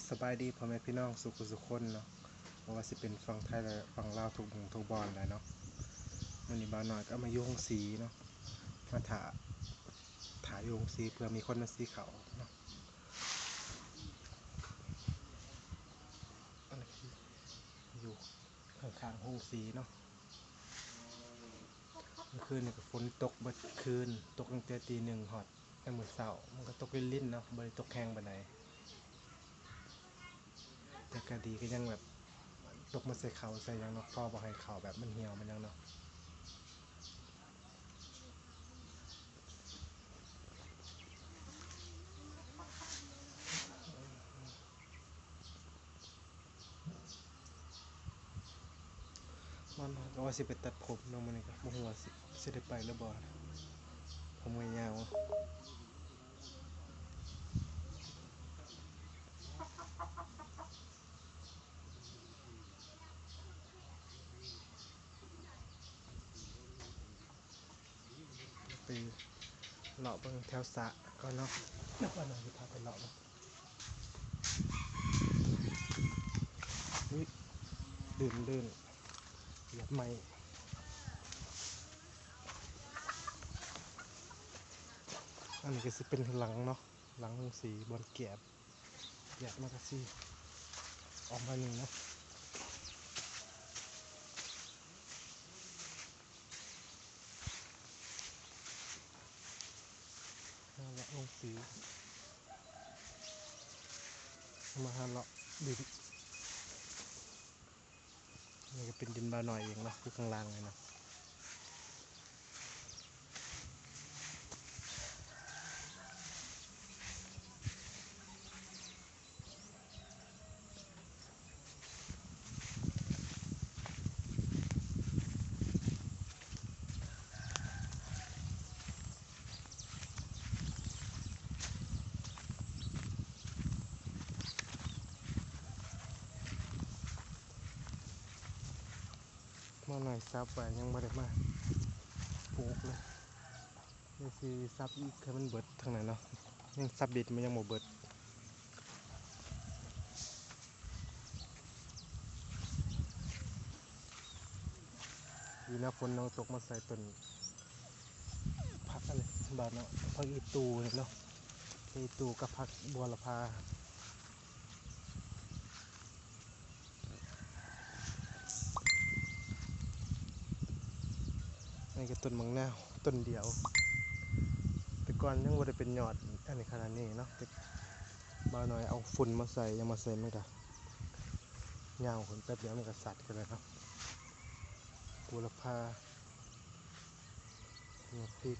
ສະບາຍດີພໍ່ແມ່ພີ່ນ້ອງສູ່ຜູ້ສູ່ຄົນເນາະ, ບໍ່ວ່າຊິເປັນຝັ່ງໄທ ແລະ ຝັ່ງລາວ ທຸກໝ່ອງທຸກບ່ອນແຫຼະເນາະ. ມື້ນີ້ບ່າວນ້ອຍກໍມາຢູ່ໂຮງສີເນາະ, ມາຖ້າ ຖ້າຢູ່ໂຮງສີ ເພື່ອມີຄົນມາສີເຂົ້າເນາະ. ອັນນີ້ຄືຢູ່ຂ້າງໆໂຮງສີເນາະ. ເມື່ອຄືນນີ້ກໍຝົນຕົກເບິດຄືນ, ຕົກຕັ້ງແຕ່ຕີໜຶ່ງຮອດ ຍາມມື້ເຊົ້າມັນກໍຕົກລິນໆເນາະ, ບໍ່ໄດ້ຕົກແຮງປານໃດ, ແຕ່ກໍດີ ກໍຍັງແບບຕົກມາໃສ່ເຂົ້າໃສ່ຫຍັງເນາະ, ພໍບໍ່ໃຫ້ເຂົ້າແບບມັນຫ່ຽວມັນຫຍັງເນາະ. ມັນກໍວ່າຊິໄປຕັດຜົມເນາະ, ມື້ນີ້ກໍບໍ່ຮູ້ວ່າຊິ ຊິໄດ້ໄປຫຼືບໍ່, ຜົມກໍຍາວ. ໄປເລາະເບິ່ງແຖວສະກ່ອນເນາະ, ແລ້ວກໍນ້ອງຊິພາໄປເລາະເບິ່ງ. ອຸ້ຍ ລື່ນໆ ຢາກໄໝ້. ອັນນີ້ກໍຊິເປັນຫຼັງເນາະ, ຫຼັງໂຮງສີ ບ່ອນກຽບ. ຢາກມັນກໍຊິອອກມານີ້ເນາະ. ເຮົາເລາະລົງສີ ມາຫາເລາະດິນ. ນີ້ກໍເປັນດິນບ່າວນ້ອຍເອງເນາະ, ຢູ່ຂ້າງລ່າງນີ້ເນາະ. ມາໜ້ອຍສັບໄວ້ ຍັງບໍ່ໄດ້ມາປູກເລີຍ. ນີ້ຊິສັບອີກໃຫ້ມັນເບິດທາງນັ້ນເນາະ, ຍັງສັບດິນມັນຍັງບໍ່ເບິດ. ດີນະ ຝົນຍັງຕົກມາໃສ່ຕົ້ນຜັກອັນນີ້ບາດເນາະ, ຜັກອີ່ຕູ່ນີ້ເນາະ, ອີ່ຕູ່ກັບຜັກບົວລະພາ. ອັນນີ້ກໍຕົ້ນໝາກນາວຕົ້ນດຽວ, ແຕ່ກ່ອນຍັງບໍ່ໄດ້ເປັນຍອດອັນນີ້ຂະໜາດນີ້ເນາະ, ແຕ່ບ່າວນ້ອຍເອົາຝຸ່ນມາໃສ່ ຫຍັງມາໃສ່ ມັນກໍຍາວຂຶ້ນ, ແປັບດຽວມັນກໍສັດຂຶ້ນແລ້ວເນາະ. ບົວລະພາ ໝາກພິກ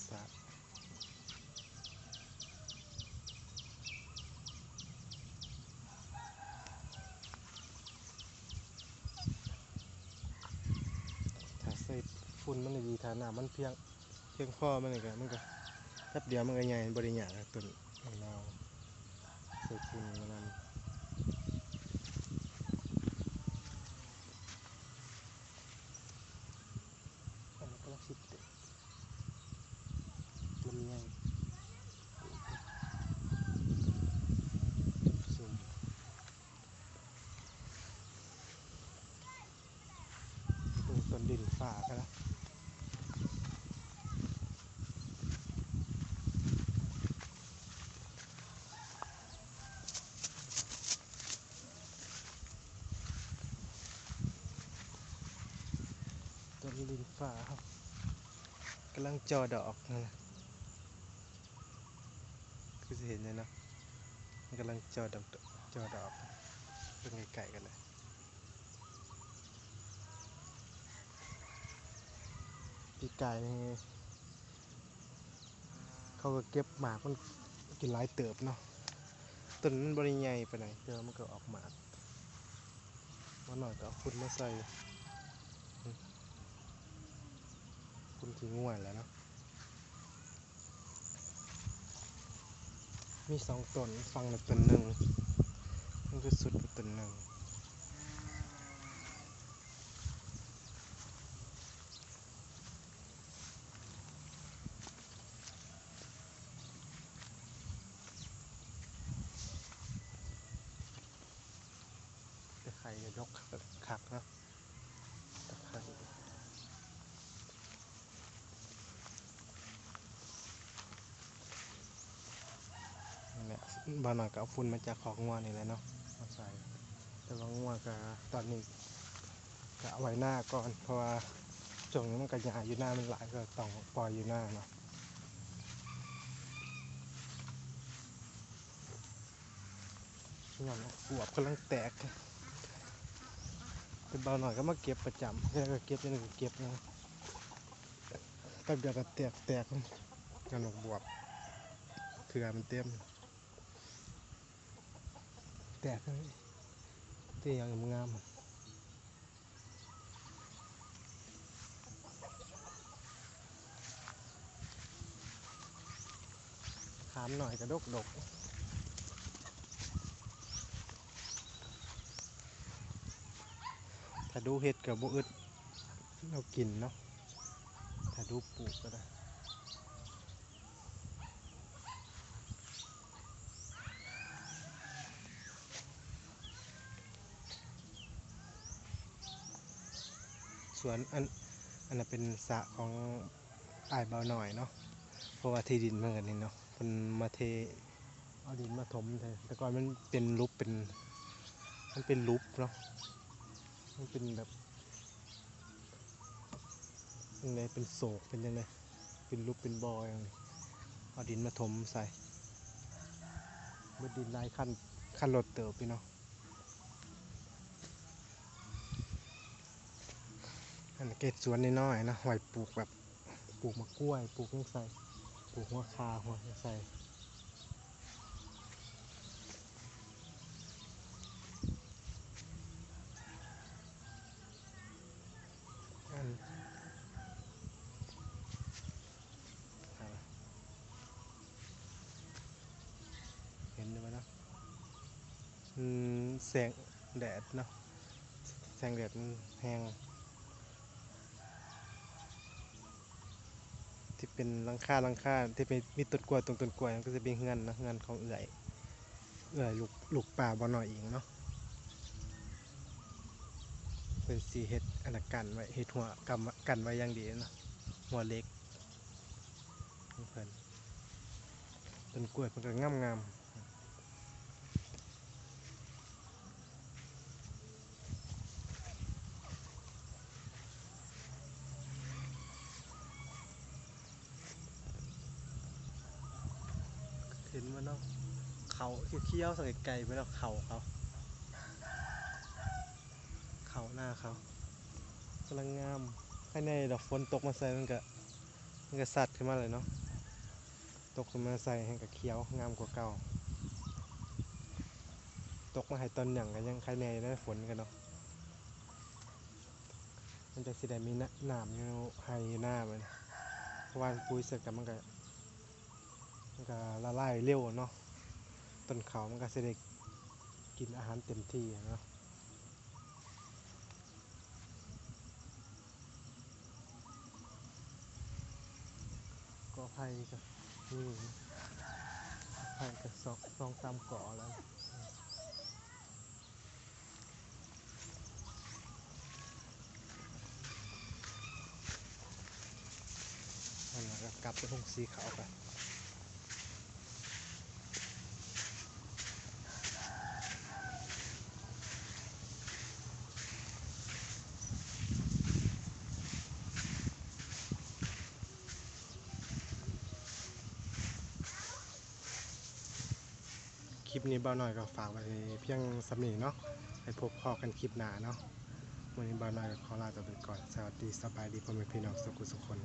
ສະ ຖ້າໃສ່ຝຸ່ນມັນດີ ຖ້ານ້ຳມັນພຽງ ພຽງພໍມັນນີ້ກໍ ມັນກໍແປັບດຽວມັນກໍໃຫຍ່ ບໍ່ໄດ້ຍາກ ຕົ້ນໝາກນາວ ໃສ່ຝຸ່ນມັນນຳ. ອັນນີ້ກຳລັງຊິເຕັມ ລຳໄຍ ເບິ່ງຕົ້ນດິນຟ້າກັນນະ. ຕົ້ນດິນຟ້າເຮົາກຳລັງຈໍ່ດອກນະ. ຄືຊິເຫັນຢູ່ເນາະ ມັນກຳລັງຈໍ່ດອກ ຈໍ່ດອກ ເບິ່ງໃກ້ໆກັນເລີຍ. ປີກາຍນີ້ເຂົາກໍເກັບໝາກມັນກິນຫຼາຍເຕີບເນາະ, ຕົ້ນມັນບໍ່ໄດ້ໃຫຍ່ປານໃດ ແຕ່ວ່າມັນກໍອອກໝາກ. ໝາກນ້ອຍກໍເອົາຝຸ່ນມາໃສ່ ຝຸ່ນຂີ້ງົວແຫຼະເນາະ. ມີສອງຕົ້ນ ຝັ່ງນັ້ນຕົ້ນໜຶ່ງ ມັນຄືສຸດໄປຕົ້ນໜຶ່ງ. ກເນາະ ຕະໄຄ ນີ້ແຫຼະ ບ່າວນ້ອຍກໍເອົາຝຸ່ນມາຈາກຄອກງົວນີ້ແຫຼະເນາະ ມາໃສ່ ແຕ່ວ່າງົວກໍຕອນນີ້ ກະເອົາໄວ້ນາກ່ອນ ເພາະວ່າຊ່ວງນີ້ມັນກະຫຍ້າຢູ່ນາມັນຫຼາຍ ກະຕ້ອງປ່ອຍຢູ່ນາເນາະ. ຍອດບວບກຳລັງແຕກ ແຕ່ບ່າວນ້ອຍກໍມາເກັບປະຈຳ ແລ້ວກໍເກັບ ແລ້ວກໍເກັບນະ ແປັບດຽວກໍແຕກ ແຕກ ຍອດບວບ ເຄືອມັນເຕັມ ແຕກ ແຕ່ຫຍັງງາມໆ. ຂາມໜ້ອຍກະດົກໆ ຖ້າດູເຮັດກະບໍ່ອຶດແນວກິນເນາະ ຖ້າດູປູກກະໄດ້. ສວນອັນ ອັນນັ້ນເປັນສະຂອງອ້າຍບ່າວນ້ອຍເນາະ ເພາະວ່າທີ່ດິນເພິ່ນກະນີ້ເນາະ ເພິ່ນມາເທ ເອົາດິນມາຖົມແທ້ ແຕ່ກ່ອນມັນເປັນຫຼຸບ ເປັນ ມັນເປັນຫຼຸບເນາະ ມັນເປັນແບບ ຈັ່ງໃດ ເປັນໂສກ ເປັນຈັ່ງໃດ ເປັນຫຼຸບເປັນບໍ່ຫຍັງນີ້ ເອົາດິນມາຖົມໃສ່ ເບິດດິນຫຼາຍຄັນ ຄັນລົດເຕີບຢູ່ເນາະ. ອັນເກດສວນນ້ອຍໆເນາະ ໄວ້ປູກແບບ ປູກໝາກກ້ວຍ ປູກຫຍັງໃສ່ ປູກຫົວຂ່າ ຫົວຫຍັງໃສ່. ອັນ ເຫັນຢູ່ບໍ່ເນາະ ອືມ ແສງແດດເນາະ ແສງແດດມັນແຮງ. ທີ່ເປັນຫຼັງຄາ ຫຼັງຄາທີ່ເປັນ ມີຕົ້ນກ້ວຍ ຕົງຕົ້ນກ້ວຍ ມັນກໍຈະເປັນເຮືອນເນາະ ເຮືອນຂອງເອື້ອຍ ເອື້ອຍລູກ ລູກປ້າບ່າວນ້ອຍເອງເນາະ ເພິ່ນຊິເຮັດອັນນັ້ນກັ້ນໄວ້ ເຮັດຮົ້ວກຳ ກັ້ນໄວ້ຢ່າງດີເນາະ ຮົ້ວເຫຼັກຂອງເພິ່ນ ຕົ້ນກ້ວຍເພິ່ນກໍງາມໆ. ເຫັນບໍ່ເນາະ ເຂົ້າຂຽວໆ ສັງເກດໄກໆ ໄປເນາະ ເຂົ້າເຂົາ ເຂົ້ານາເຂົາກຳລັງງາມ ໃຄແນ່ດອກ ຝົນຕົກມາໃສ່ມັນກະ ມັນກະຊັດຂຶ້ນມາເລີຍເນາະ. ຕົກຂຶ້ນມາໃສ່ແຮ່ງກະຂຽວງາມກວ່າເກົ່າ ຕົກມາໃຫ້ຕອນຫຍັງກະຍັງໃຄແນ່ຢູ່ເດ້ ຝົນກະເນາະ ມັນຈັ່ງຊິໄດ້ມີນະ ນ້ຳຢູ່ໄຮ່ຢູ່ນາບັດນີ້ ເພາະວ່າປຸ໋ຍໃສ່ກະ ມັນກະ ມັນກະລະລາຍເລັວເນາະ ຕົ້ນເຂົ້າມັນກະຊິໄດ້ກິນອາຫານເຕັມທີ່ເນາະ. ກໍໄຜ່ກໍມີ ໄຜ່ກໍສອງ ສອງສາມກໍແລ້ວ ອັນນັ້ນກໍກັບໄປໂຮງສີຂາວກັນ. ຄລິບນີ້ບ່າວນ້ອຍກໍຝາກໄວ້ພຽງສ່ຳນີ້ເນາະ ໄວ້ພົບພໍ້ກັນຄລິບໜ້າເນາະ ມື້ນີ້ບ່າວນ້ອຍກໍຂໍລາຕົວໄປກ່ອນ ສະຫວັດດີ ສະບາຍດີ ພໍ່ແມ່ພີ່ນ້ອງສຸກຜູ້ສຸກຄົນ.